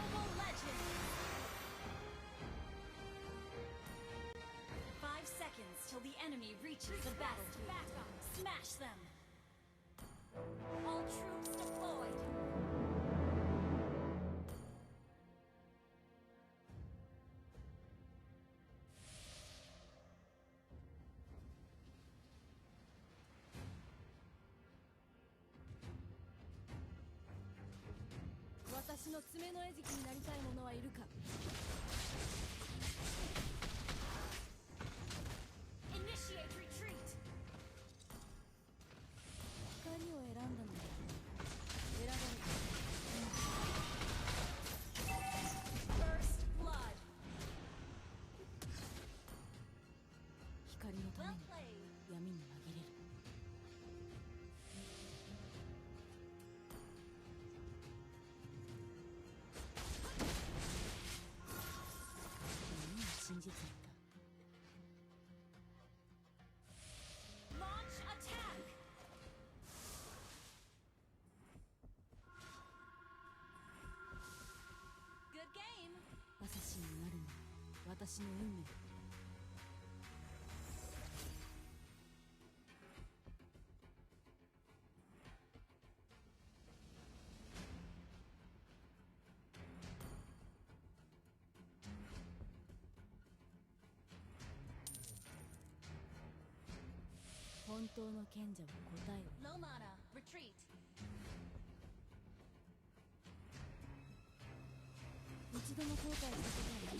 Mobile Legends! 5 seconds till the enemy reaches the battlefield. Smash them! All troops deployed! 私の爪の餌食になりたい者はいるか。 Initiate retreat! 光を選んだので選ばれた。 First blood! 光のため Well に played! 闇に紛れる。何を信じていた。 Launch attack! Good game! アサシンになるのは私の運命。本当の賢者は答えを Low mana, retreat. 一度も後悔したことはない。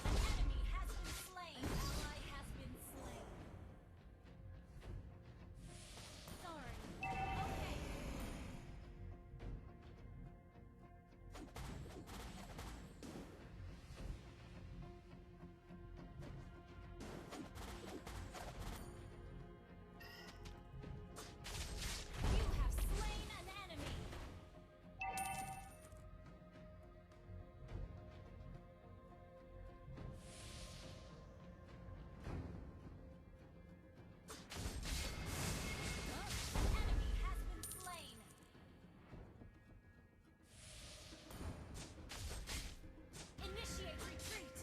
An enemy has been slain. An ally has been slain. Sorry. Okay. You have slain an enemy. An enemy has been slain. Initiate retreat.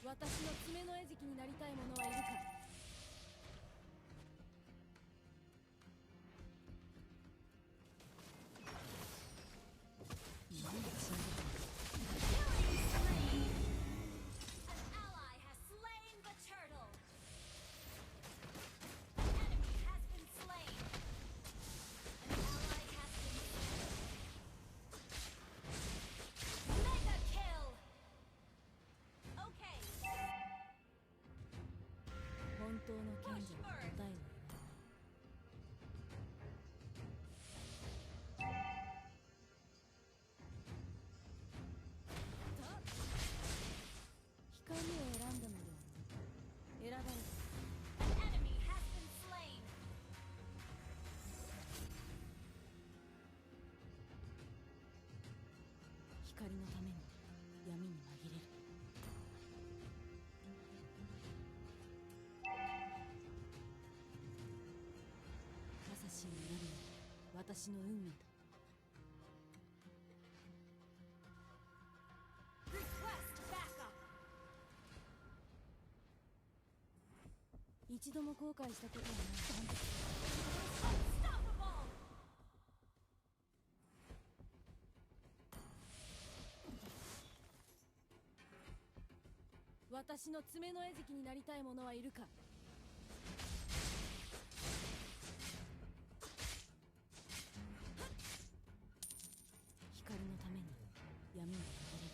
私の爪の餌食になりたい者はいるか。何を信じている。 Killing spree. An ally has slain the turtle. An enemy has been slain. An ally has been slain. Mega kill. Okay. 本当の賢者は答えを言わない。光を選んだのではなく、選ばれた。 An enemy has been slain. 光のために闇に紛れる。アサシンになるのは私の運命だ。 Request backup. 一度も後悔したことはない。 Unstoppable. 私の爪の餌食になりたい者はいるか。光のために闇に紛れる。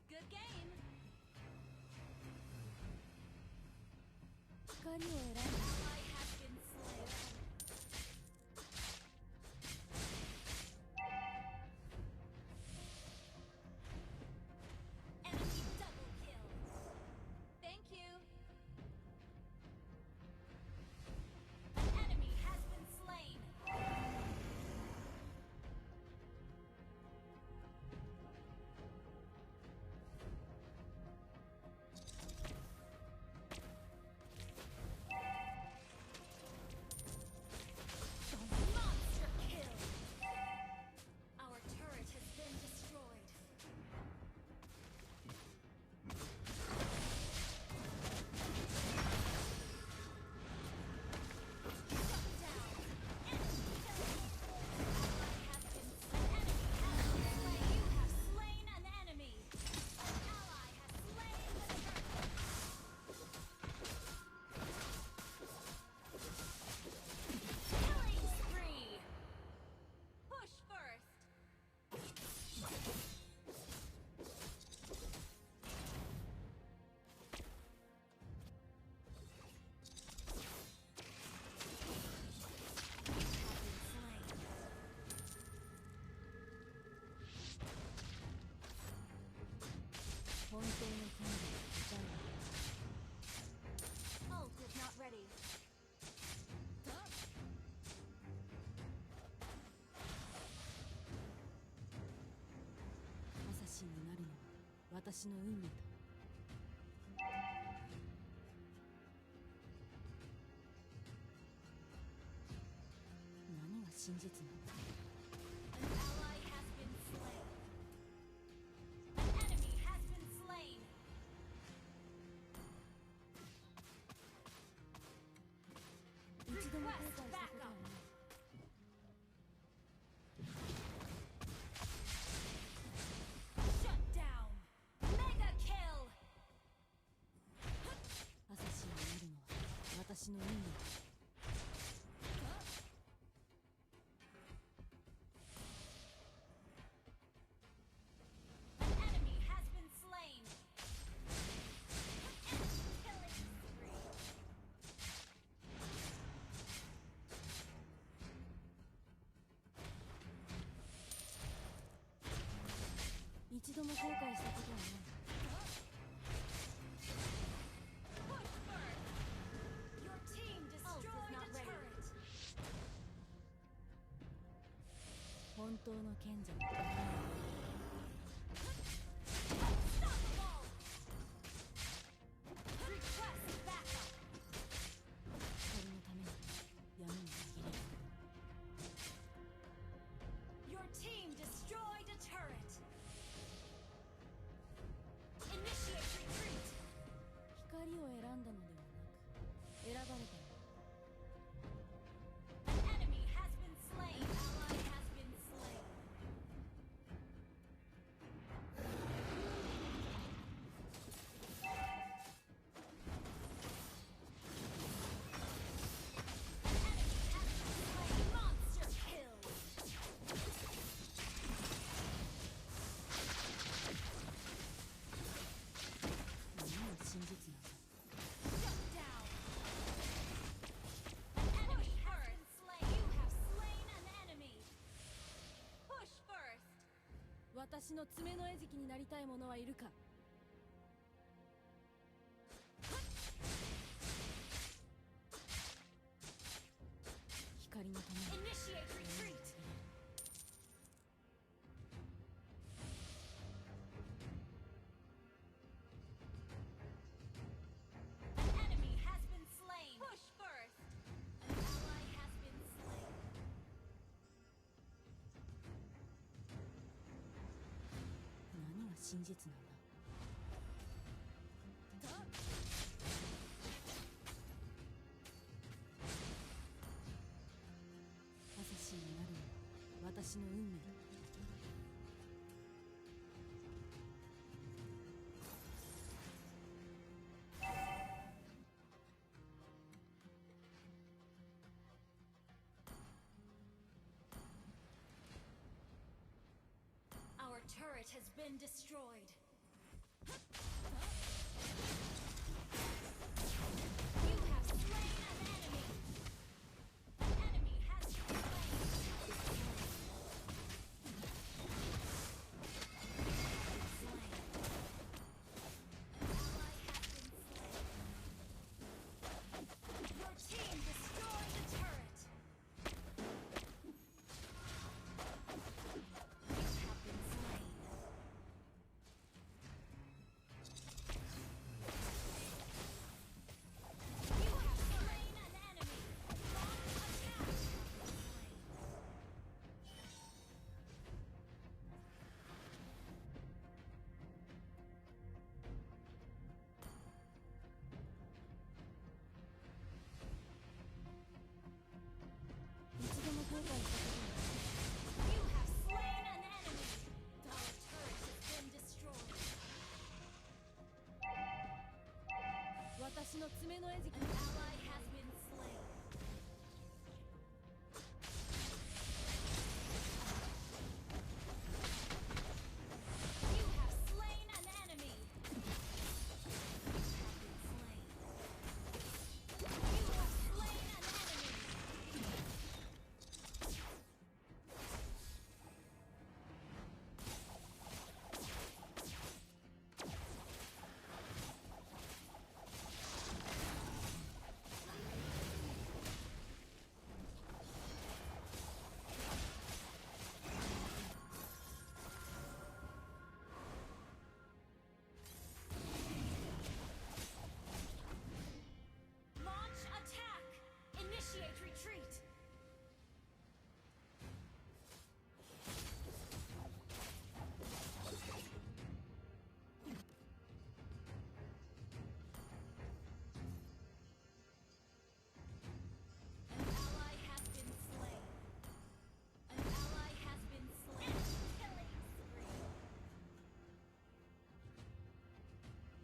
Good game. 光を選んだ。 Ally has been slain. Enemy double kill. Thank you. An enemy has been slain. 私の運命だ。何が真実なんだ。 An ally has been slain. An enemy has been slain. 一度も後悔したことはない。 Shut down. Mega kill. アサシンになるのは私の運命だ。 An enemy has been slain. Killing spree. 一度も後悔したことはない。 Push first. Your team destroyed a turret. 本当の賢者は Unstoppable. Request backup. 光のために闇に紛れる。 Your team destroyed a turret. Initiate retreat. 光を選んだのではなく、選ばれたのだ。 An enemy has been slain. Ally has been slain. An enemy has been slain. Monster kill. 何が真実なんだ。 Shut down. An enemy has been slain. You have slain an enemy. Push first. 私の爪の餌食になりたい者はいるか。光のために Initiate retreat. An enemy has been slain. Push first. An ally has been slain. 何が真実なんだ。アサシンになるのは私の運命だ。 Our turret has been destroyed. You have slain an enemy. An enemy has been slain. Slain. An ally has been slain. Your team destroyed a turret. You have been slain. You have slain an enemy. Launch attack. Slain. 一度も後悔したことはない。 You have slain an enemy. Our turret has been destroyed. 私の爪の餌食 An ally has been slain. You have slain an enemy. You have been slain. You have slain an enemy.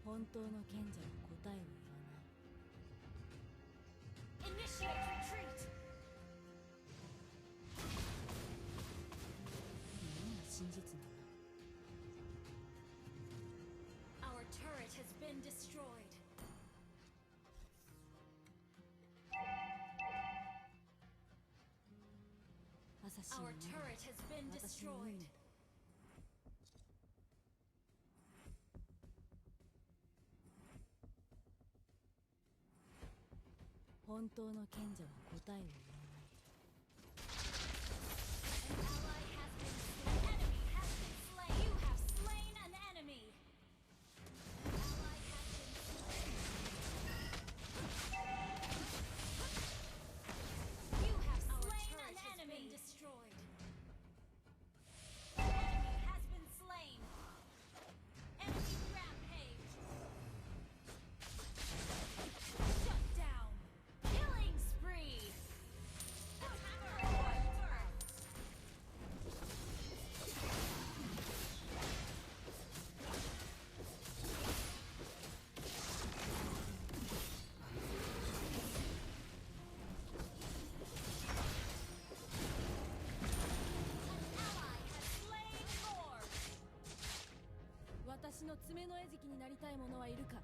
本当の賢者は答えを言わない。 Initiate retreat. 何が真実なんだ。 Our turret has been destroyed. アサシン Our になる turret has been 私の運 destroyed. 命だ。本当の賢者は答えを言わない。 An ally has been slain. Enemy has been slain. You have slain an enemy. An ally has been slain. You have slain an enemy. Has been destroyed. An enemy has been slain. Enemy rampage. Shut down. Killing spree. Attack turret. An ally has slain Lord. 私の爪の餌食になりたい者はいるか。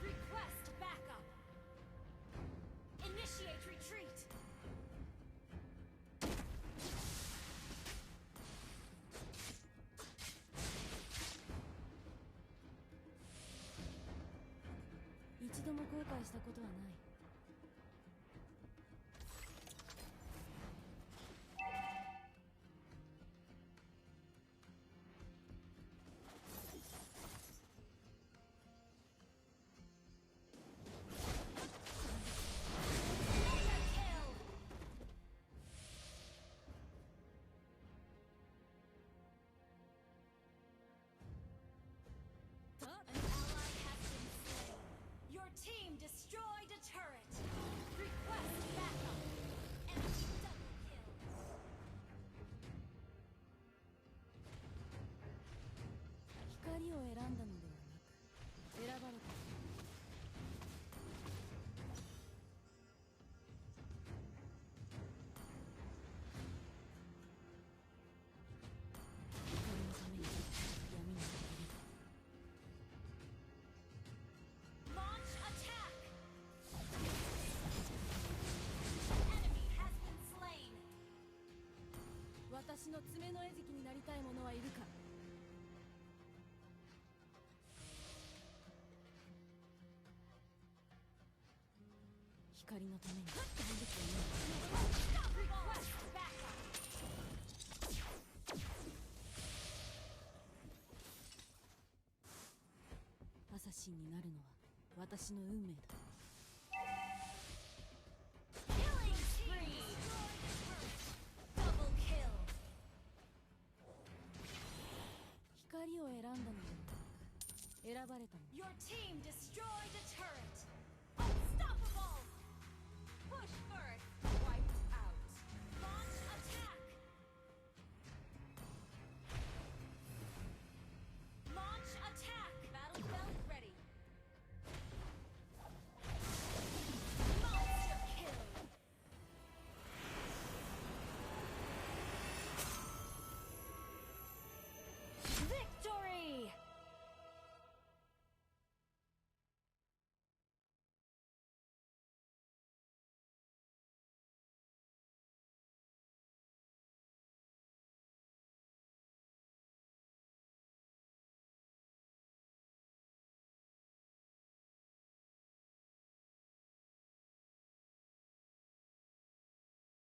Request backup. Initiate retreat. 一度も後悔したことはない。 Mega kill. An ally has been slain. Your team destroyed a turret. Request backup. Enemy double kill. 光を選んだのではなく、選ばれた。光のために闇に入れ。 Launch attack. An enemy has been slain. 私の爪の餌食になりたい者はいるか。光のために Request backup. アサシンになるのは私の運命だ。 Killing spree. Double kill. 光を選んだのではなく、選ばれたの。 Your team destroyed a turret. Unstoppable. Push first.